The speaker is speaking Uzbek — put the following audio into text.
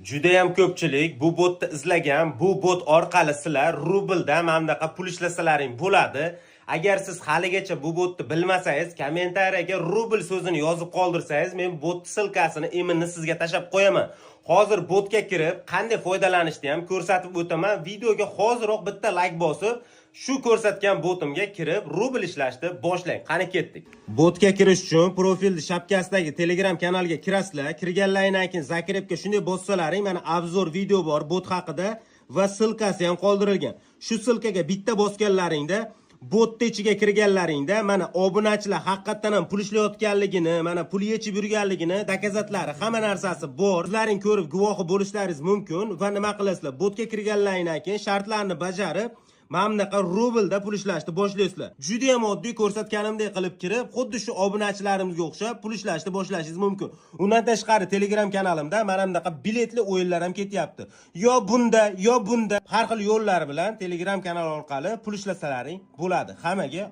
Judayam ko'pchilik bu botni izlagan. Bu bot orqali sizlar rublda mana bunaqa pul ishlasalaring bo'ladi. Agar siz haligacha bu botni bilmasangiz, kommentariyaga "rubl" so'zini yozib qoldirsangiz, men bot ссылка sini именно sizga tashlab qo'yaman. Hozir botga kirib, qanday foydalanishni ham ko'rsatib o'taman. Videoga hoziroq bitta layk bosib, shu ko'rsatgan botimga kirib, rubl ishlashni boshlang. Qani, ketdik. Botga kirish uchun profilni shapkasidagi Telegram kanaliga kirasizlar. Kirganlaringdan keyin закреп ga shunday bossalaring, mana обзор video bor bot haqida va ссылка si ham qoldirilgan. Shu ссылка ga bitta bosganlaringda, botni ichiga kirganlaringda, mana obunachilar haqiqatdan ham pul ishlayotganligini, mana pul yechib yurganligini доказать lari, hamma narsasi bor. Sizlaring ko'rib guvohi bo'lishlaringiz mumkin va nima qilasizlar? Botga kirganlaringdan keyin shartlarni bajarib, mana bunaqa rublda pul ishlashni boshlaysizlar. Juda ham oddiy, ko'rsatganimdek qilib kirib, xuddi shu obunachilarimizga o'xshab pul ishlashni boshlashingiz mumkin. Undan tashqari, Telegram kanalimda mana bunaqa biletli o'yinlar ham ketyapti. Yo bunda, yo bunda har xil yo'llar bilan Telegram kanal orqali pul ishlasalaring bo'ladi. Hammaga